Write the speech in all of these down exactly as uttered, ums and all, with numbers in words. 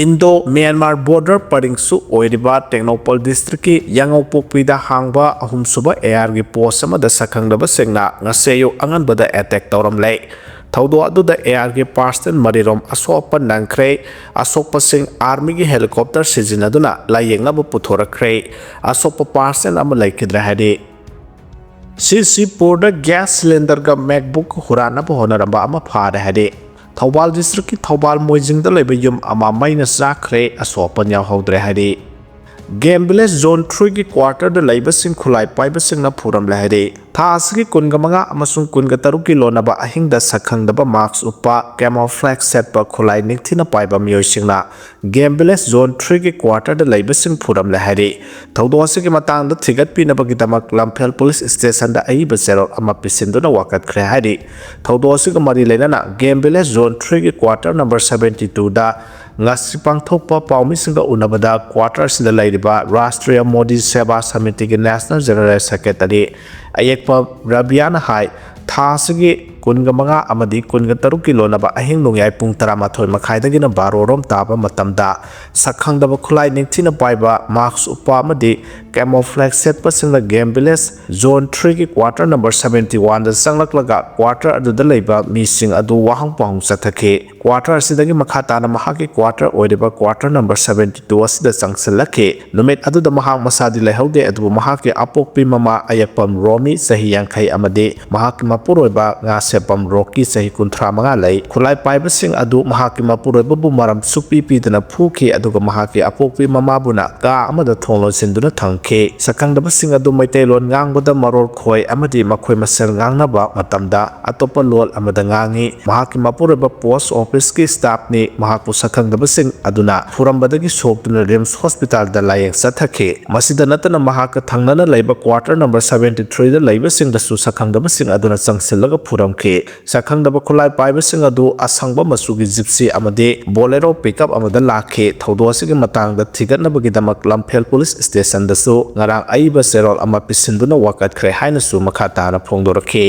Indo Myanmar border ꯄꯔꯤꯡꯁꯨ ꯑꯣꯏꯔꯤꯕ ꯇꯦꯡꯅꯧꯄꯜ ꯗꯤꯁꯇ꯭ꯔꯤꯛꯀꯤ ꯌꯥꯉꯧꯄꯣꯛꯄꯤꯗ ꯍꯥꯡꯕ ꯑꯍꯨꯝꯁꯨꯕ ꯑꯦ ꯑꯥꯔꯒꯤ ꯄꯣꯁ ꯑꯃꯗ ꯁꯛꯈꯪꯗꯕꯁꯤꯡꯅ ꯉꯁꯤ ꯑꯌꯨꯛ ꯑꯉꯟꯕꯗ ꯑꯦꯇꯦꯛ ꯇꯧꯔꯝꯂꯦ꯫ ꯊꯧꯗꯣꯛ ꯑꯗꯨꯗ ꯑꯦ ꯑꯥꯔꯒꯤ ꯄꯥꯔꯁꯅꯦꯜ ꯃꯔꯤꯔꯣꯝ ꯑꯁꯣꯛ ꯑꯄꯟ ꯅꯪꯈ꯭ꯔꯦ꯫ ꯑꯁꯣꯛꯄꯁꯤꯡ ꯑꯥꯔꯃꯤꯒꯤ ꯍꯦꯂꯤꯀꯣꯞꯇꯔ ꯁꯤꯖꯤꯟꯅꯗꯨꯅ ꯂꯥꯌꯦꯡꯅꯕ ꯄꯨꯊꯣꯔꯛꯈ꯭ꯔꯦ꯫ ꯑꯁꯣꯛꯄ ꯄꯥꯔꯁꯅꯦꯜ ꯑꯃ ꯂꯩꯈꯤꯗ꯭ꯔꯦ ꯍꯥꯏꯔꯤ꯫ ꯁꯤꯁꯤꯄꯨꯔꯗ ꯒ꯭ꯌꯥꯁ ꯁꯤꯂꯤꯟꯗꯔꯒ ꯃꯦꯛꯕꯨꯛ ꯍꯨꯔꯥꯟꯅꯕ ꯍꯣꯠꯅꯔꯝꯕ ꯑꯃ ꯐꯥꯔꯦ ꯍꯥꯏꯔꯤ꯫ ꯊꯧꯕꯥꯜ ꯗꯤꯁꯇ꯭ꯔꯤꯛꯀꯤ ꯊꯧꯕꯥꯜ ꯃꯣꯏꯖꯤꯡꯗ ꯂꯩꯕ ꯌꯨꯝ ꯑꯃ ꯃꯩꯅ ꯆꯥꯛꯈ꯭ꯔꯦ, ꯑꯁꯣꯛ ꯑꯄꯟ ꯌꯥꯎꯍꯧꯗ꯭ꯔꯦ ꯍꯥꯏꯔꯤ꯫ ꯒꯦꯝ ꯚꯤꯂꯦꯖ ꯖꯣꯟ ꯊ꯭ꯔꯤꯒꯤ ꯀ꯭ꯋꯥꯔꯇꯔꯗ ꯂꯩꯕꯁꯤꯡ ꯈꯨꯠꯂꯥꯏ ꯄꯥꯏꯕꯁꯤꯡꯅ ꯐꯨꯔꯝꯂꯦ ꯍꯥꯏꯔꯤ꯫ ꯊꯥ ꯑꯁꯤꯒꯤ ꯀꯨꯟꯒ ꯃꯉꯥ ꯑꯃꯁꯨꯡ ꯀꯨꯟꯒ ꯇꯔꯨꯛꯀꯤ ꯂꯣꯟꯅꯕ ꯑꯍꯤꯡꯗ ꯁꯛꯈꯪꯗꯕ ꯃꯥꯛꯁ ꯎꯞꯄ, ꯀꯦꯃꯣꯐ꯭ꯂꯦꯛꯁ ꯁꯦꯠꯄ, ꯈꯨꯠꯂꯥꯏ ꯅꯤꯡꯊꯤꯅ ꯄꯥꯏꯕ ꯃꯤꯑꯣꯏꯁꯤꯡꯅ ꯒꯦꯝ ꯚꯤꯂꯦꯖ ꯖꯣꯟ ꯊ꯭ꯔꯤꯒꯤ ꯀ꯭ꯋꯥꯔꯇꯔꯗ ꯂꯩꯕꯁꯤꯡ ꯐꯨꯔꯝꯂꯦ ꯍꯥꯏꯔꯤ꯫ ꯊꯧꯗꯣꯛ ꯑꯁꯤꯒꯤ ꯃꯇꯥꯡꯗ ꯊꯤꯒꯠꯄꯤꯅꯕꯒꯤꯗꯃꯛ ꯂꯝꯐꯦꯜ ꯄꯨꯂꯤꯁ ꯁ꯭ꯇꯦꯁꯟꯗ ꯑꯏꯕ ꯆꯦꯔꯣꯜ ꯑꯃ ꯄꯤꯁꯤꯟꯗꯨꯅ ꯋꯥꯀꯠꯈ꯭ꯔꯦ ꯍꯥꯏꯔꯤ꯫ ꯊꯧꯗꯣꯛ ꯑꯁꯤꯒ ꯃꯔꯤ ꯂꯩꯅꯅ ꯒꯦꯝ ꯚꯤꯂꯦꯖ ꯖꯣꯟ ꯊ꯭ꯔꯤꯒꯤ ꯀ꯭ꯋꯥꯔꯇꯔ ꯅꯝꯕꯔ ꯁꯚꯦꯟꯇꯤ ꯇꯨꯗ ꯉꯁꯤ ꯄꯥꯡꯊꯣꯛꯄ ꯄꯥꯎꯃꯤꯁꯤꯡꯒ ꯎꯅꯕꯗ ꯀ꯭ꯋꯥꯔꯇꯔ ꯑꯁꯤꯗ ꯂꯩꯔꯤꯕ ꯔꯥꯁꯇ꯭ꯔꯤꯌꯥ ꯃꯣꯗꯤ ꯁꯦꯕꯥ ꯁꯃꯤꯇꯤꯒꯤ ꯅꯦꯁꯅꯦꯜ ꯖꯦꯅꯔꯦꯜ ꯁꯦꯀ꯭ꯔꯦꯇꯔꯤ ꯑꯌꯦꯛꯄ ꯔꯕꯤꯌꯥꯅ ꯍꯥꯏ, ꯊꯥ ꯑꯁꯤꯒꯤ ꯀꯨꯟꯒ ꯃꯉꯥ ꯑꯃꯗꯤ ꯀꯨꯟꯒ ꯇꯔꯨꯛꯀꯤ ꯂꯣꯟꯅꯕ ꯑꯍꯤꯡ ꯅꯣꯡꯌꯥꯏ ꯄꯨꯡ ꯇꯔꯥꯃꯥꯊꯣꯏ ꯃꯈꯥꯏꯗꯒꯤꯅ ꯕꯥꯔꯣ ꯔꯣꯝ ꯇꯥꯕ ꯃꯇꯝꯗ ꯁꯛꯈꯪꯗꯕ ꯈꯨꯠꯂꯥꯏ ꯅꯤꯡꯊꯤꯅ ꯄꯥꯏꯕ, ꯃꯥꯛꯁ ꯎꯞꯄ ꯑꯃꯗꯤ ꯀꯦꯃꯣꯐ꯭ꯂꯦꯛꯁ ꯁꯦꯠꯄꯁꯤꯡꯅ ꯒꯦꯝ ꯚꯤꯂꯦꯖ ꯖꯣꯟ ꯊ꯭ꯔꯤꯒꯤ ꯀ꯭ꯋꯥꯔꯇꯔ ꯅꯝꯕꯔ ꯁꯚꯦꯟꯇꯤ ꯋꯥꯟꯗ ꯆꯪꯂꯛꯂꯒ ꯀ꯭ꯋꯥꯔꯇꯔ ꯑꯗꯨꯗ ꯂꯩꯕ ꯃꯤꯁꯤꯡ ꯑꯗꯨ ꯋꯥꯍꯪ ꯄꯥꯎꯍꯪ ꯆꯠꯊꯈꯤ꯫ ꯀ꯭ꯋꯥꯔꯇꯔ ꯑꯁꯤꯗꯒꯤ ꯃꯈꯥ ꯇꯥꯅ ꯃꯍꯥꯛꯀꯤ ꯀ꯭ꯋꯥꯔꯇꯔ ꯑꯣꯏꯔꯤꯕ ꯀ꯭ꯋꯥꯔꯇꯔ ꯅꯝꯕꯔ ꯁꯚꯦꯟꯇꯤ ꯇꯨ ꯑꯁꯤꯗ ꯆꯪꯁꯤꯜꯂꯛꯈꯤ꯫ ꯅꯨꯃꯤꯠ ꯑꯗꯨꯗ ꯃꯍꯥꯛ ꯃꯁꯥꯗꯤ ꯂꯩꯍꯧꯗꯦ, ꯑꯗꯨꯕꯨ ꯃꯍꯥꯛꯀꯤ ꯑꯄꯣꯛꯄꯤ ꯃꯃꯥ ꯑꯌꯦꯛꯄꯝ ꯔꯣꯃꯤ, ꯆꯍꯤ ꯌꯥꯡꯈꯩ, ꯑꯃꯗꯤ ꯃꯍꯥꯛꯀꯤ ꯃꯄꯨꯔꯣꯏꯕ ꯉꯥꯁꯦꯞꯄꯝ ꯔꯣꯀꯤ, ꯆꯍꯤ ꯀꯨꯟꯊ꯭ꯔꯥ ꯃꯉꯥ ꯂꯩ꯫ ꯈꯨꯠꯂꯥꯏ ꯄꯥꯏꯕꯁꯤꯡ ꯑꯗꯨ ꯃꯍꯥꯛꯀꯤ ꯃꯄꯨꯔꯣꯏꯕꯕꯨ ꯃꯔꯝ ꯁꯨꯛꯄꯤ ꯄꯤꯗꯅ ꯐꯨꯈꯤ, ꯑꯗꯨꯒ ꯃꯍꯥꯛꯀꯤ ꯑꯄꯣꯛꯄꯤ ꯃꯃꯥꯕꯨꯅ ꯀꯥ ꯑꯃꯗ ꯊꯣꯡ ꯂꯣꯟꯁꯤꯟꯗꯨꯅ ꯊꯝꯈꯤ꯫ ꯁꯛꯈꯪꯗꯕꯁꯤꯡ ꯑꯗꯨ ꯃꯩꯇꯩꯂꯣꯟ ꯉꯥꯡꯕꯗ ꯃꯔꯣꯜ ꯈꯣꯏ ꯑꯃꯗꯤ ꯃꯈꯣꯏ ꯃꯁꯦꯜ ꯉꯥꯡꯅꯕ ꯃꯇꯝꯗ ꯑꯇꯣꯞꯄ ꯂꯣꯜ ꯑꯃꯗ ꯉꯥꯡꯉꯤ꯫ ꯃꯍꯥꯛꯀꯤ ꯃꯄꯨꯔꯣꯏꯕ ꯄꯣꯁ ꯑꯣꯐꯤꯁꯀꯤ ꯁ꯭ꯇꯥꯐꯅꯤ꯫ ꯃꯍꯥꯛꯄꯨ ꯁꯛꯈꯪꯗꯕꯁꯤꯡ ꯑꯗꯨꯅ ꯐꯨꯔꯝꯕꯗꯒꯤ ꯁꯣꯛꯇꯨꯅ ꯔꯤꯝꯁ ꯍꯣꯁꯄꯤꯇꯥꯜꯗ ꯂꯥꯌꯦꯡ ꯆꯠꯊꯈꯤ꯫ ꯃꯁꯤꯗ ꯅꯠꯇꯅ ꯃꯍꯥꯛꯀ ꯊꯪꯅꯅ ꯂꯩꯕ ꯀ꯭ꯋꯥꯔꯇꯔ ꯅꯝꯕꯔ ꯁꯚꯦꯟꯇꯤ ꯊ꯭ꯔꯤꯗ ꯂꯩꯕꯁꯤꯡꯗꯁꯨ ꯁꯛꯈꯪꯗꯕꯁꯤꯡ ꯑꯗꯨꯅ ꯆꯪꯁꯤꯜꯂꯒ ꯐꯨꯔꯝꯈꯤ꯫ ꯁꯛꯈꯪꯗꯕ ꯈꯨꯠꯂꯥꯏ ꯄꯥꯏꯕꯁꯤꯡ ꯑꯗꯨ ꯑꯁꯪꯕ ꯃꯆꯨꯒꯤ ꯖꯤꯞꯁꯤ ꯑꯃꯗꯤ ꯕꯣꯂꯦꯔꯣ ꯄꯤꯛꯑꯞ ꯑꯃꯗ ꯂꯥꯛꯈꯤ꯫ ꯊꯧꯗꯣꯛ ꯑꯁꯤꯒꯤ ꯃꯇꯥꯡꯗ ꯊꯤꯒꯠꯅꯕꯒꯤꯗꯃꯛ ꯂꯝꯐꯦꯜ ꯄꯨꯂꯤꯁ ꯁ꯭ꯇꯦꯁꯟꯗꯁꯨ ꯉꯔꯥꯡ ꯑꯏꯕ ꯆꯦꯔꯣꯜ ꯑꯃ ꯄꯤꯁꯤꯟꯗꯨꯅ ꯋꯥꯀꯠꯈ꯭ꯔꯦ ꯍꯥꯏꯅꯁꯨ ꯃꯈꯥ ꯇꯥꯅ ꯐꯣꯡꯗꯣꯔꯛꯈꯤ꯫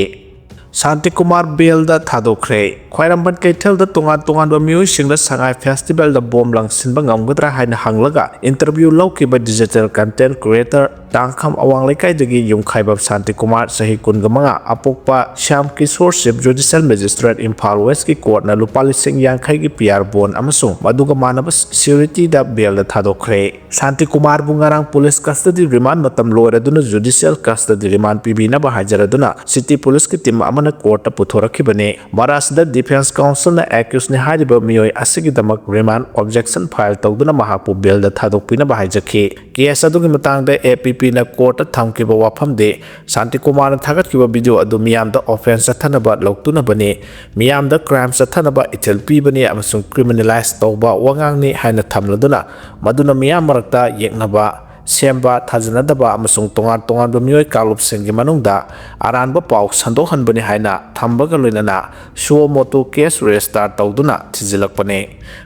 ꯁꯥꯟꯇꯤꯀꯨꯃꯥꯔ ꯕꯦꯜꯗ ꯊꯥꯗꯣꯛꯈ꯭ꯔꯦ꯫ ꯈ꯭ꯋꯥꯏꯔꯝꯕꯟ ꯀꯩꯊꯦꯜꯗ ꯇꯣꯉꯥꯟ ꯇꯣꯉꯥꯟꯕ ꯃꯤꯑꯣꯏꯁꯤꯡꯅ ꯁꯉꯥꯏ ꯐꯦꯁꯇꯤꯚꯦꯜꯗ ꯕꯣꯝ ꯂꯪꯁꯤꯟꯕ ꯉꯝꯒꯗ꯭ꯔꯥ ꯍꯥꯏꯅ ꯍꯪꯂꯒ ꯏꯟꯇꯔꯚ꯭ꯌꯨ ꯂꯧꯈꯤꯕ ꯗꯤꯖꯤꯇꯦꯜ ꯀꯟꯇꯦꯟ ꯀ꯭ꯔꯤꯌꯦꯇꯔ ꯇꯥꯡꯈꯝ ꯑꯋꯥꯡ ꯂꯩꯀꯥꯏꯗꯒꯤ ꯌꯨꯝꯈꯥꯏꯕꯝ ꯁꯥꯟꯇꯤꯀꯨꯃꯥꯔ, ꯆꯍꯤ ꯀꯨꯟꯒ ꯃꯉꯥ, ꯑꯄꯣꯛꯄ ꯁ꯭ꯌꯥꯝ ꯀꯤꯁꯣꯔ, ꯆꯤꯐ ꯖꯨꯗꯤꯁꯤꯌꯦꯜ ꯃꯦꯖꯤꯁꯇ꯭ꯔꯦꯠ, ꯏꯝꯐꯥꯜ ꯋꯦꯁꯀꯤ ꯀꯣꯔꯠꯅ ꯂꯨꯄꯥ ꯂꯤꯁꯤꯡ ꯌꯥꯡꯈꯩꯒꯤ ꯄꯤ ꯑꯥꯔ ꯕꯣꯟ ꯑꯃꯁꯨꯡ ꯃꯗꯨꯒ ꯃꯥꯟꯅꯕ ꯁꯤꯌꯨꯔꯤꯇꯤꯗ ꯕꯦꯜꯗ ꯊꯥꯗꯣꯛꯈ꯭ꯔꯦ꯫ ꯁꯥꯟꯇꯤꯀꯨꯃꯥꯔꯕꯨ ꯉꯔꯥꯡ ꯄꯨꯂꯤꯁ ꯀꯁꯇꯗꯤ ꯔꯤꯃꯥꯟ ꯃꯇꯝ ꯂꯣꯏꯔꯗꯨꯅ ꯖꯨꯗꯤꯁꯤꯌꯦꯜ ꯀꯁꯇꯗꯤ ꯔꯤꯃꯥꯟ ꯄꯤꯕꯤꯅꯕ ꯍꯥꯏꯖꯔꯗꯨꯅ ꯁꯤꯇꯤ ꯄꯨꯂꯤꯁꯀꯤ ꯇꯤꯝ ꯑꯃꯅ ꯀꯣꯔꯠꯇ ꯄꯨꯊꯣꯔꯛꯈꯤꯕꯅꯤ꯫ ꯃꯔꯛ ꯑꯁꯤꯗ ꯗꯤꯐꯦꯟꯁ ꯀꯥꯎꯟꯁꯤꯜꯅ ꯑꯦꯀ꯭ꯌꯨꯁꯅꯤ ꯍꯥꯏꯔꯤꯕ ꯃꯤꯑꯣꯏ ꯑꯁꯤꯒꯤꯗꯃꯛ ꯔꯤꯃꯥꯟ ꯑꯣꯕꯖꯦꯛꯁꯟ ꯐꯥꯏꯜ ꯇꯧꯗꯨꯅ ꯃꯍꯥꯛꯄꯨ ꯕꯦꯜꯗ ꯊꯥꯗꯣꯛꯄꯤꯅꯕ ꯍꯥꯏꯖꯈꯤ꯫ ꯀꯦꯁ ꯑꯗꯨꯒꯤ ꯃꯇꯥꯡꯗ ꯑꯦ ꯄꯤ ꯄꯤꯅ ꯀꯣꯔꯠꯇ ꯊꯝꯈꯤꯕ ꯋꯥꯐꯝꯗꯤ, ꯁꯥꯟꯇꯤꯀꯨꯃꯥꯔꯅ ꯊꯥꯒꯠꯈꯤꯕ ꯚꯤꯗꯤꯑꯣ ꯑꯗꯨ ꯃꯤꯌꯥꯝꯗ ꯑꯣꯐꯦꯟꯁ ꯆꯠꯊꯅꯕ ꯂꯧꯇꯨꯅꯕꯅꯤ, ꯃꯤꯌꯥꯝꯗ ꯀ꯭ꯔꯥꯏꯝ ꯆꯠꯊꯅꯕ ꯏꯊꯤꯜ ꯄꯤꯕꯅꯤ ꯑꯃꯁꯨꯡ ꯀ꯭ꯔꯤꯃꯤꯅꯦꯂꯥꯏꯖ ꯇꯧꯕ ꯋꯥꯉꯥꯡꯅꯤ ꯍꯥꯏꯅ ꯊꯝꯂꯗꯨꯅ, ꯃꯗꯨꯅ ꯃꯤꯌꯥꯝ ꯃꯔꯛꯇ ꯌꯦꯛꯅꯕ ꯁꯦꯝꯕ, ꯊꯥꯖꯅꯗꯕ ꯑꯃꯁꯨꯡ ꯇꯣꯉꯥꯟ ꯇꯣꯉꯥꯟꯕ ꯃꯤꯑꯣꯏ ꯀꯥꯡꯂꯨꯞꯁꯤꯡꯒꯤ ꯃꯅꯨꯡꯗ ꯑꯔꯥꯟꯕ ꯄꯥꯎ ꯁꯟꯗꯣꯛꯍꯟꯕꯅꯤ ꯍꯥꯏꯅ ꯊꯝꯕꯒ ꯂꯣꯏꯅꯅ suo motu ꯀꯦꯁ ꯔꯦꯖꯤꯁꯇꯥꯔ ꯇꯧꯗꯨꯅ ꯊꯤꯖꯤꯜꯂꯛꯄꯅꯤ꯫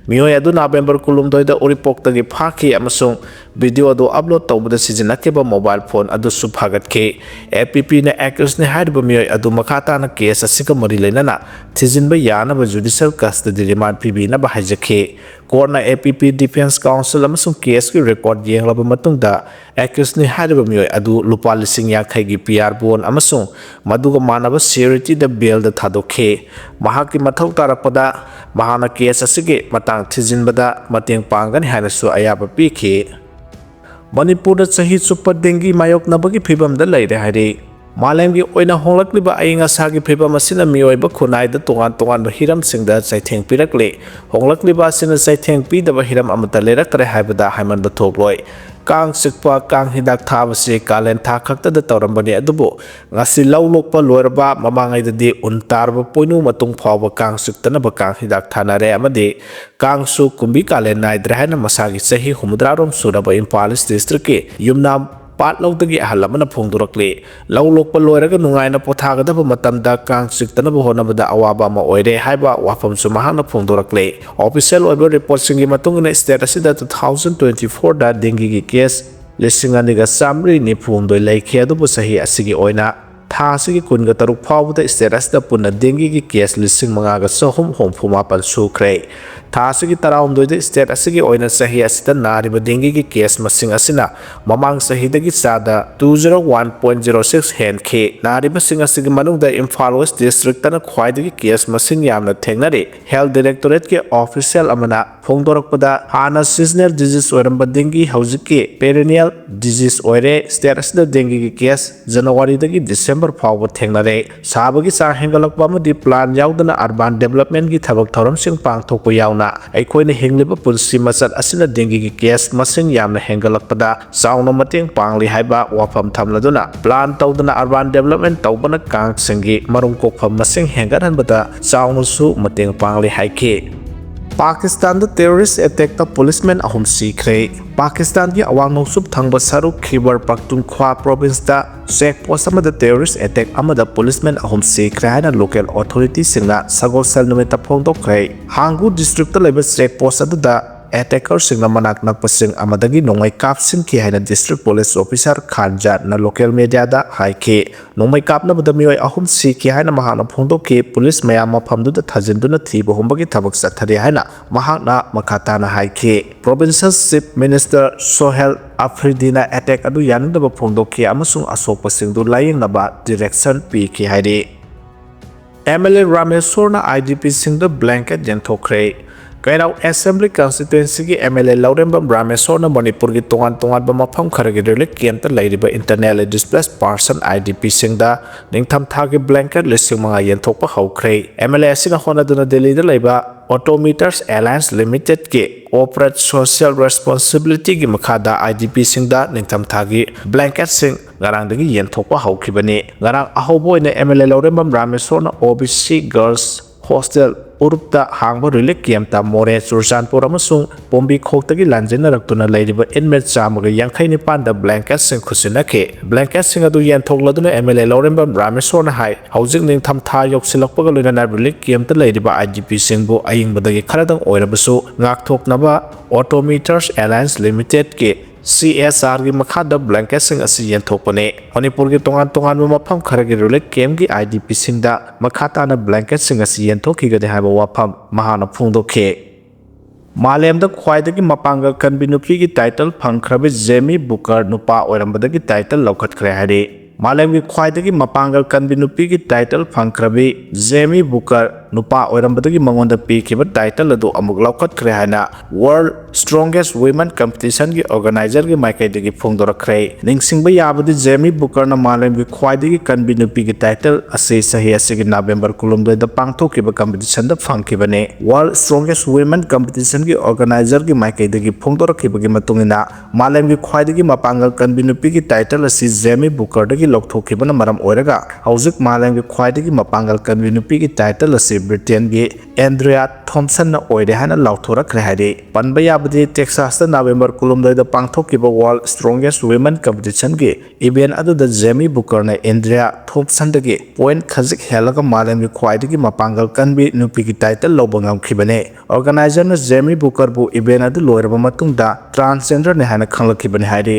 ꯃꯤꯑꯣꯏ ꯑꯗꯨ ꯅꯕꯦꯝꯕꯔ ꯀꯨꯟꯍꯨꯝꯗꯣꯏꯗ ꯎꯔꯤꯄꯣꯛꯇꯒꯤ ꯐꯥꯈꯤ ꯑꯃꯁꯨꯡ ꯚꯤꯗꯤꯑꯣ ꯑꯗꯨ ꯑꯞꯂꯣꯗ ꯇꯧꯕꯗ ꯁꯤꯖꯤꯟꯅꯈꯤꯕ ꯃꯣꯕꯥꯏꯜ ꯐꯣꯟ ꯑꯗꯨꯁꯨ ꯐꯥꯒꯠꯈꯤ꯫ ꯑꯦ ꯄꯤ ꯄꯤꯅ ꯑꯦꯀ꯭ꯌꯨꯁꯅꯤ ꯍꯥꯏꯔꯤꯕ ꯃꯤꯑꯣꯏ ꯑꯗꯨ ꯃꯈꯥ ꯇꯥꯅ ꯀꯦꯁ ꯑꯁꯤꯒ ꯃꯔꯤ ꯂꯩꯅꯅ ꯊꯤꯖꯤꯟꯕ ꯌꯥꯅꯕ ꯖꯨꯗꯤꯁꯤꯌꯦꯜ ꯀꯁꯇꯗꯤ ꯔꯤꯃꯥꯟ ꯄꯤꯕꯤꯅꯕ ꯍꯥꯏꯖꯈꯤ꯫ ꯀꯣꯔꯠꯅ ꯑꯦ ꯄꯤ ꯄꯤ, ꯗꯤꯐꯦꯟꯁ ꯀꯥꯎꯟꯁꯤꯜ ꯑꯃꯁꯨꯡ ꯀꯦꯁꯀꯤ ꯔꯦꯀꯣꯔꯗ ꯌꯦꯡꯂꯕ ꯃꯇꯨꯡꯗ, ꯑꯦꯀ꯭ꯌꯨꯁꯅꯤ ꯍꯥꯏꯔꯤꯕ ꯃꯤꯑꯣꯏ ꯑꯗꯨ ꯂꯨꯄꯥ ꯂꯤꯁꯤꯡ ꯌꯥꯡꯈꯩꯒꯤ ꯄꯤ ꯑꯥꯔ ꯕꯣꯟ ꯑꯃꯁꯨꯡ ꯃꯗꯨꯒ ꯃꯥꯟꯅꯕ ꯁꯤꯌꯨꯔꯤꯇꯤꯗ ꯕꯦꯜꯗ ꯊꯥꯗꯣꯛꯈꯤ꯫ ꯃꯍꯥꯛꯀꯤ ꯃꯊꯧ ꯇꯥꯔꯛꯄꯗ ꯃꯍꯥꯛꯅ ꯀꯦꯁ ꯑꯁꯤꯒꯤ ꯃꯇꯥꯡ ꯊꯤꯖꯤꯟꯕꯗ ꯃꯇꯦꯡ ꯄꯥꯡꯒꯅꯤ ꯍꯥꯏꯅꯁꯨ ꯑꯌꯥꯕ ꯄꯤꯈꯤ꯫ ꯃꯅꯤꯄꯨꯔꯗ ꯆꯍꯤ ꯆꯨꯞꯄ ꯗꯦꯡꯒꯤ ꯃꯥꯌꯣꯛꯅꯕꯒꯤ ꯐꯤꯚꯝꯗ ꯂꯩꯔꯦ ꯍꯥꯏꯔꯤ꯫ ꯃꯥꯂꯦꯝꯒꯤ ꯑꯣꯏꯅ ꯍꯣꯡꯂꯛꯂꯤꯕ ꯑꯏꯪ ꯑꯁꯥꯒꯤ ꯐꯤꯚꯝ ꯑꯁꯤꯅ ꯃꯤꯑꯣꯏꯕ ꯈꯨꯟꯅꯥꯏꯗ ꯇꯣꯉꯥꯟ ꯇꯣꯉꯥꯟꯕ ꯍꯤꯔꯝꯁꯤꯡꯗ ꯆꯩꯊꯦꯡ ꯄꯤꯔꯛꯂꯤ꯫ ꯍꯣꯡꯂꯛꯂꯤꯕ ꯑꯁꯤꯅ ꯆꯩꯊꯦꯡ ꯄꯤꯗꯕ ꯍꯤꯔꯝ ꯑꯃꯠꯇ ꯂꯩꯔꯛꯇ꯭ꯔꯦ ꯍꯥꯏꯕꯗ ꯍꯥꯏꯃꯟꯕ ꯊꯣꯛꯂꯣꯏ꯫ ꯀꯥꯡ ꯆꯤꯛꯄ, ꯀꯥꯡ ꯍꯤꯗꯥꯛ ꯊꯥꯕꯁꯤ ꯀꯥꯂꯦꯟ ꯊꯥ ꯈꯛꯇꯗ ꯇꯧꯔꯝꯕꯅꯤ, ꯑꯗꯨꯕꯨ ꯉꯁꯤ ꯂꯧ ꯂꯣꯛꯄ ꯂꯣꯏꯔꯕ ꯃꯃꯥꯡꯉꯩꯗꯗꯤ ꯎꯟ ꯇꯥꯔꯕ ꯄꯣꯏꯅꯨ ꯃꯇꯨꯡ ꯐꯥꯎꯕ ꯀꯥꯡ ꯆꯤꯛꯇꯅꯕ ꯀꯥꯡ ꯍꯤꯗꯥꯛ ꯊꯥꯅꯔꯦ ꯑꯃꯗꯤ ꯀꯥꯡꯁꯨ ꯀꯨꯝꯕꯤ ꯀꯥꯂꯦꯟ ꯅꯥꯏꯗ꯭ꯔꯦ ꯍꯥꯏꯅ ꯃꯁꯥꯒꯤ ꯆꯍꯤ ꯍꯨꯝꯐꯨꯇꯔꯥꯔꯣꯝ ꯁꯨꯔꯕ ꯏꯝꯐꯥꯜ ꯏꯁ ꯗꯤꯁꯇ꯭ꯔꯤꯛꯀꯤ ꯌꯨꯝꯅꯥꯝ ꯄꯥꯠꯂꯧꯗꯒꯤ ꯑꯍꯜ ꯑꯃꯅ ꯐꯣꯡꯗꯣꯔꯛꯂꯤ꯫ ꯂꯧ ꯂꯣꯛꯄ ꯂꯣꯏꯔꯒ ꯅꯨꯡꯉꯥꯏꯅ ꯄꯣꯊꯥꯒꯗꯕ ꯃꯇꯝꯗ ꯀꯥꯡ ꯆꯤꯛꯇꯅꯕ ꯍꯣꯠꯅꯕꯗ ꯑꯋꯥꯕ ꯑꯃ ꯑꯣꯏꯔꯦ ꯍꯥꯏꯕ ꯋꯥꯐꯝꯁꯨ ꯃꯍꯥꯛꯅ ꯐꯣꯡꯗꯣꯔꯛꯂꯤ꯫ ꯑꯣꯐꯤꯁꯤꯌꯦꯜ ꯑꯣꯏꯕ ꯔꯤꯄꯣꯔꯠꯁꯤꯡꯒꯤ ꯃꯇꯨꯡ ꯏꯟꯅ ꯁ꯭ꯇꯦꯠ ꯑꯁꯤꯗ two thousand twenty fourꯗ ꯗꯦꯡꯒꯤꯒꯤ ꯀꯦꯁ ꯂꯤꯁꯤꯡ ꯑꯅꯤꯒ ꯆꯥꯃꯔꯤ ꯅꯤꯐꯨ ꯍꯨꯝꯗꯣꯏ ꯂꯩꯈꯤ, ꯑꯗꯨꯕꯨ ꯆꯍꯤ ꯑꯁꯤꯒꯤ ꯑꯣꯏꯅ ꯊꯥ ꯑꯁꯤꯒꯤ ꯀꯨꯟꯒ ꯇꯔꯨꯛ ꯐꯥꯎꯕꯗ state ꯑꯁꯤꯗ ꯄꯨꯟꯅ dengueꯒꯤ case ꯂꯤꯁꯤꯡ ꯃꯉꯥꯒ ꯆꯍꯨꯝ ꯍꯨꯝꯐꯨ ꯃꯥꯄꯟ ꯁꯨꯈ꯭ꯔꯦ꯫ ꯊꯥ ꯑꯁꯤꯒꯤ ꯇꯔꯥꯍꯨꯝꯗꯣꯏꯗ state ꯑꯁꯤꯒꯤ ꯑꯣꯏꯅ ꯆꯍꯤ ꯑꯁꯤꯗ ꯅꯥꯔꯤꯕ dengueꯒꯤ case ꯃꯁꯤꯡ ꯑꯁꯤꯅ ꯃꯃꯥꯡ ꯆꯍꯤꯗꯒꯤ ꯆꯥꯗ two zero one point zero six ꯍꯦꯟꯈꯤ꯫ ꯅꯥꯔꯤꯕꯁꯤꯡ ꯑꯁꯤꯒꯤ ꯃꯅꯨꯡꯗ ꯏꯝꯐꯥꯜ West districtꯇꯅ ꯈ꯭ꯋꯥꯏꯗꯒꯤ case ꯃꯁꯤꯡ ꯌꯥꯝꯅ ꯊꯦꯡꯅꯔꯤ꯫ Health Directorateꯀꯤ official ꯑꯃꯅ ꯐꯣꯡꯗꯣꯔꯛꯄꯗ, ꯍꯥꯟꯅ seasonal disease ꯑꯣꯏꯔꯝꯕ dengue ꯍꯧꯖꯤꯛꯀꯤ perennial disease ꯑꯣꯏꯔꯦ꯫ State ꯑꯁꯤꯗ dengueꯒꯤ case Januaryꯗꯒꯤ December ꯐꯥꯎꯕ ꯊꯦꯡꯅꯔꯦ꯫ ꯁꯥꯕꯒꯤ ꯆꯥꯡ ꯍꯦꯟꯒꯠꯂꯛꯄ ꯑꯃꯗꯤ plan ꯌꯥꯎꯗꯅ urban developmentꯀꯤ ꯊꯕꯛ ꯊꯧꯔꯝꯁꯤꯡ ꯄꯥꯡꯊꯣꯛꯄ ꯌꯥꯎꯅ ꯑꯩꯈꯣꯏꯅ ꯍꯤꯡꯂꯤꯕ ꯄꯨꯟꯁꯤ ꯃꯆꯠ ꯑꯁꯤꯅ dengueꯒꯤ case ꯃꯁꯤꯡ ꯌꯥꯝꯅ ꯍꯦꯟꯒꯠꯂꯛꯄꯗ ꯆꯥꯎꯅ ꯃꯇꯦꯡ ꯄꯥꯡꯂꯤ ꯍꯥꯏꯕ ꯋꯥꯐꯝ ꯊꯝꯂꯗꯨꯅ, plan ꯇꯧꯗꯅ urban development ꯇꯧꯕꯅ ꯀꯥꯡꯁꯤꯡꯒꯤ ꯃꯔꯨꯝ ꯀꯣꯛꯐꯝ ꯃꯁꯤꯡ ꯍꯦꯟꯒꯠꯍꯟꯕꯗ ꯆꯥꯎꯅꯁꯨ ꯃꯇꯦꯡ ꯄꯥꯡꯂꯤ ꯍꯥꯏꯈꯤ꯫ ꯄꯥꯀꯤꯁꯇꯥꯟꯗ terrorist attackꯇ policemen ꯑꯍꯨꯝ ꯁꯤꯈ꯭ꯔꯦ꯫ ꯄꯥꯀꯤꯁꯇꯥꯟꯒꯤ ꯑꯋꯥꯡ ꯅꯣꯡꯆꯨꯞ ꯊꯪꯕ ꯁꯔꯨꯛ Khyber Pakhtunkhwa provinceꯇ check post ꯑꯃꯗ terrorist attack ꯑꯃꯗ policemen ꯑꯍꯨꯝ ꯁꯤꯈ꯭ꯔꯦ ꯍꯥꯏꯅ local authorityꯁꯤꯡꯅ ꯁꯒꯣꯜꯁꯦꯜ ꯅꯨꯃꯤꯠꯇ ꯐꯣꯡꯗꯣꯛꯈ꯭ꯔꯦ꯫ ꯍꯥꯡꯒꯨ districtꯇ ꯂꯩꯕ check post ꯑꯗꯨꯗ attackerꯁꯤꯡꯅ ꯃꯅꯥꯛ ꯅꯛꯄꯁꯤꯡ ꯑꯃꯗꯒꯤ ꯅꯣꯡꯃꯩ ꯀꯥꯞꯁꯤꯟꯈꯤ ꯍꯥꯏꯅ district police officer ꯈꯥꯟꯖꯥꯠꯅ local mediaꯗ ꯍꯥꯏꯈꯤ꯫ ꯅꯣꯡꯃꯩ ꯀꯥꯞꯅꯕꯗ ꯃꯤꯑꯣꯏ ꯑꯍꯨꯝ ꯁꯤꯈꯤ ꯍꯥꯏꯅ ꯃꯍꯥꯛꯅ ꯐꯣꯡꯗꯣꯛꯈꯤ꯫ Police ꯃꯌꯥꯝ ꯃꯐꯝꯗꯨꯗ ꯊꯥꯖꯤꯟꯗꯨꯅ ꯊꯤꯕ ꯍꯨꯝꯕꯒꯤ ꯊꯕꯛ ꯆꯠꯊꯔꯤ ꯍꯥꯏꯅ ꯃꯍꯥꯛꯅ ꯃꯈꯥ ꯇꯥꯅ ꯍꯥꯏꯈꯤ꯫ Provincial Chief Minister Sohail Afridina attack ꯑꯗꯨ ꯌꯥꯅꯤꯡꯗꯕ ꯐꯣꯡꯗꯣꯛꯈꯤ ꯑꯃꯁꯨꯡ ꯑꯁꯣꯛꯄꯁꯤꯡꯗꯨ ꯂꯥꯌꯦꯡꯅꯕ direction ꯄꯤꯈꯤ ꯍꯥꯏꯔꯤ꯫ MLA ꯔꯥꯃꯦꯁꯣꯔꯅ IDPꯁꯤꯡꯗ blanket ꯌꯦꯟꯊꯣꯛꯈ꯭ꯔꯦ꯫ ꯀꯩꯔꯥꯎ Assembly Constituencyꯒꯤ MLA ꯂꯧꯔꯦꯝꯕꯝ ꯔꯥꯃꯦꯁꯣꯔꯅ ꯃꯅꯤꯄꯨꯔꯒꯤ ꯇꯣꯉꯥꯟ ꯇꯣꯉꯥꯟꯕ ꯃꯐꯝ ꯈꯔꯒꯤ relief campꯇ ꯂꯩꯔꯤꯕ internally displaced person IDPꯁꯤꯡꯗ ꯅꯤꯡꯊꯝꯊꯥꯒꯤ blanket ꯂꯤꯁꯤꯡ ꯃꯉꯥ ꯌꯦꯟꯊꯣꯛꯄ ꯍꯧꯈ꯭ꯔꯦ꯫ MLA ꯑꯁꯤꯅ ꯍꯣꯠꯅꯗꯨꯅ ꯗꯦꯜꯂꯤꯗ ꯂꯩꯕ Autometers Alliance Limitedꯀꯤ corporate social responsibilityꯒꯤ ꯃꯈꯥꯗ IDPꯁꯤꯡꯗ ꯅꯤꯡꯊꯝꯊꯥꯒꯤ blanketꯁꯤꯡ ꯉꯔꯥꯡꯗꯒꯤ ꯌꯦꯟꯊꯣꯛꯄ ꯍꯧꯈꯤꯕꯅꯤ꯫ ꯉꯔꯥꯡ ꯑꯍꯧꯕ ꯑꯣꯏꯅ MLA ꯂꯧꯔꯦꯝꯕꯝ ꯔꯥꯃꯦꯁꯣꯔꯅ OBC Girls Hostel ꯎꯔꯨꯞꯇ ꯍꯥꯡꯕ relief campꯇ ꯃꯣꯔꯦ, ꯆꯨꯔꯆꯥꯟꯄꯨꯔ ꯑꯃꯁꯨꯡ ꯄꯣꯝꯕꯤꯈꯣꯛꯇꯒꯤ ꯂꯥꯟꯖꯦꯟꯅꯔꯛꯇꯨꯅ ꯂꯩꯔꯤꯕ inmate ꯆꯥꯝꯃꯒ ꯌꯥꯡꯈꯩ ꯅꯤꯄꯥꯟꯗ blanketꯁꯤꯡ ꯈꯨꯠꯁꯤꯟꯅꯈꯤ꯫ Blanketꯁꯤꯡ ꯑꯗꯨ ꯌꯦꯟꯊꯣꯛꯂꯗꯨꯅ MLA ꯂꯧꯔꯦꯝꯕꯝ ꯔꯥꯃꯦꯁꯣꯔꯅ ꯍꯥꯏ, ꯍꯧꯖꯤꯛ ꯅꯤꯡꯊꯝꯊꯥ ꯌꯧꯁꯤꯜꯂꯛꯄꯒ ꯂꯣꯏꯅꯅ relief campꯇ ꯂꯩꯔꯤꯕ IDPꯁꯤꯡꯕꯨ ꯑꯏꯪꯕꯗꯒꯤ ꯈꯔꯗꯪ ꯑꯣꯏꯔꯕꯁꯨ ꯉꯥꯛꯊꯣꯛꯅꯕ Autometers Alliance Limitedꯀꯤ ꯁꯤ ꯑꯦꯁ ꯑꯥꯔꯒꯤ ꯃꯈꯥꯗ ꯕ꯭ꯂꯦꯡꯀꯦꯠꯁꯤꯡ ꯑꯁꯤ ꯌꯦꯟꯊꯣꯛꯄꯅꯤ꯫ ꯃꯅꯤꯄꯨꯔꯒꯤ ꯇꯣꯉꯥꯟ ꯇꯣꯉꯥꯟꯕ ꯃꯐꯝ ꯈꯔꯒꯤ ꯔꯤꯂꯤꯐ ꯀꯦꯝꯞꯀꯤ ꯑꯥꯏ ꯗꯤ ꯄꯤꯁꯤꯡꯗ ꯃꯈꯥ ꯇꯥꯅ ꯕ꯭ꯂꯦꯡꯀꯦꯠꯁꯤꯡ ꯑꯁꯤ ꯌꯦꯟꯊꯣꯛꯈꯤꯒꯅꯤ ꯍꯥꯏꯕ ꯋꯥꯐꯝ ꯃꯍꯥꯛꯅ ꯐꯣꯡꯗꯣꯛꯈꯤ꯫ ꯃꯥꯂꯦꯝꯗ ꯈ꯭ꯋꯥꯏꯗꯒꯤ ꯃꯄꯥꯡꯒꯜ ꯀꯟꯕꯤ ꯅꯨꯄꯤꯒꯤ ꯇꯥꯏꯇꯜ ꯐꯪꯈ꯭ꯔꯕꯤ ꯖꯦꯃꯤ ꯕꯨꯀꯔ ꯅꯨꯄꯥ ꯑꯣꯏꯔꯝꯕꯗꯒꯤ ꯇꯥꯏꯇꯜ ꯂꯧꯈꯠꯈ꯭ꯔꯦ ꯍꯥꯏꯔꯤ꯫ ꯃꯥꯂꯦꯝꯒꯤ ꯈ꯭ꯋꯥꯏꯗꯒꯤ ꯃꯄꯥꯡꯒꯜ ꯀꯟꯕꯤ ꯅꯨꯄꯤꯒꯤ ꯇꯥꯏꯇꯜ ꯐꯪꯈ꯭ꯔꯕꯤ ꯖꯦꯃꯤ ꯕꯨꯀꯔ ꯅꯨꯄꯥ ꯑꯣꯏꯔꯝꯕꯗꯒꯤ ꯃꯉꯣꯟꯗ ꯄꯤꯈꯤꯕ ꯇꯥꯏꯇꯜ ꯑꯗꯨ ꯑꯃꯨꯛ ꯂꯧꯈꯠꯈ꯭ꯔꯦ ꯍꯥꯏꯅ World Strongest Women Competitionꯒꯤ organizerꯒꯤ ꯃꯥꯏꯀꯩꯗꯒꯤ ꯐꯣꯡꯗꯣꯔꯛꯈ꯭ꯔꯦ꯫ ꯅꯤꯡꯁꯤꯡꯕ ꯌꯥꯕꯗꯤ, ꯖꯦꯃꯤ ꯕꯨꯀꯔꯅ ꯃꯥꯂꯦꯝꯒꯤ ꯈ꯭ꯋꯥꯏꯗꯒꯤ ꯀꯟꯕꯤ ꯅꯨꯄꯤꯒꯤ ꯇꯥꯏꯇꯜ ꯑꯁꯤ ꯆꯍꯤ ꯑꯁꯤꯒꯤ ꯅꯕꯦꯝꯕꯔ ꯀꯨꯟꯍꯨꯝꯗꯣꯏꯗ ꯄꯥꯡꯊꯣꯛꯈꯤꯕ ꯀꯝꯄꯤꯇꯤꯁꯟꯗ ꯐꯪꯈꯤꯕꯅꯤ꯫ World Strongest Women Competitionꯒꯤ organizerꯒꯤ ꯃꯥꯏꯀꯩꯗꯒꯤ ꯐꯣꯡꯗꯣꯔꯛꯈꯤꯕꯒꯤ ꯃꯇꯨꯡ ꯏꯟꯅ, ꯃꯥꯂꯦꯝꯒꯤ ꯈ꯭ꯋꯥꯏꯗꯒꯤ ꯃꯄꯥꯡꯒꯜ ꯀꯟꯕꯤ ꯅꯨꯄꯤꯒꯤ ꯇꯥꯏꯇꯜ ꯑꯁꯤ ꯖꯦꯃꯤ ꯕꯨꯀꯔꯗꯒꯤ ꯂꯧꯊꯣꯛꯈꯤꯕꯅ ꯃꯔꯝ ꯑꯣꯏꯔꯒ, ꯍꯧꯖꯤꯛ ꯃꯥꯂꯦꯝꯒꯤ ꯈ꯭ꯋꯥꯏꯗꯒꯤ ꯃꯄꯥꯡꯒꯜ ꯀꯟꯕꯤ ꯅꯨꯄꯤꯒꯤ ꯇꯥꯏꯇꯜ ꯑꯁꯤ ꯕ꯭ꯔꯤꯇꯦꯟꯒꯤ ꯑꯦꯟꯗ꯭ꯔꯤꯌꯥ ꯊꯣꯝꯁꯟꯅ ꯑꯣꯏꯔꯦ ꯍꯥꯏꯅ ꯂꯥꯎꯊꯣꯔꯛꯈ꯭ꯔꯦ ꯍꯥꯏꯔꯤ꯫ ꯄꯟꯕ ꯌꯥꯕꯗꯤ, ꯇꯦꯛꯁꯥꯁꯇ ꯅꯕꯦꯝꯕꯔ ꯀꯨꯟꯍꯨꯝꯗꯣꯏꯗ ꯄꯥꯡꯊꯣꯛꯈꯤꯕ World Strongest Women Competitionꯒꯤ ꯏꯚꯦꯟꯠ ꯑꯗꯨꯗ ꯖꯦꯃꯤ ꯕꯨꯀꯔꯅ ꯑꯦꯟꯗ꯭ꯔꯤꯌꯥ ꯊꯣꯝꯁꯟꯗꯒꯤ ꯄꯣꯏꯟꯠ ꯈꯖꯤꯛ ꯍꯦꯜꯂꯒ ꯃꯥꯂꯦꯝꯒꯤ ꯈ꯭ꯋꯥꯏꯗꯒꯤ ꯃꯄꯥꯡꯒꯜ ꯀꯟꯕꯤ ꯅꯨꯄꯤꯒꯤ ꯇꯥꯏꯇꯜ ꯂꯧꯕ ꯉꯝꯈꯤꯕꯅꯤ꯫ Organizerꯅ ꯖꯦꯃꯤ ꯕꯨꯀꯔꯕꯨ ꯏꯚꯦꯟꯠ ꯑꯗꯨ ꯂꯣꯏꯔꯕ ꯃꯇꯨꯡꯗ transgenderꯅꯤ ꯍꯥꯏꯅ ꯈꯪꯂꯛꯈꯤꯕꯅꯤ ꯍꯥꯏꯔꯤ꯫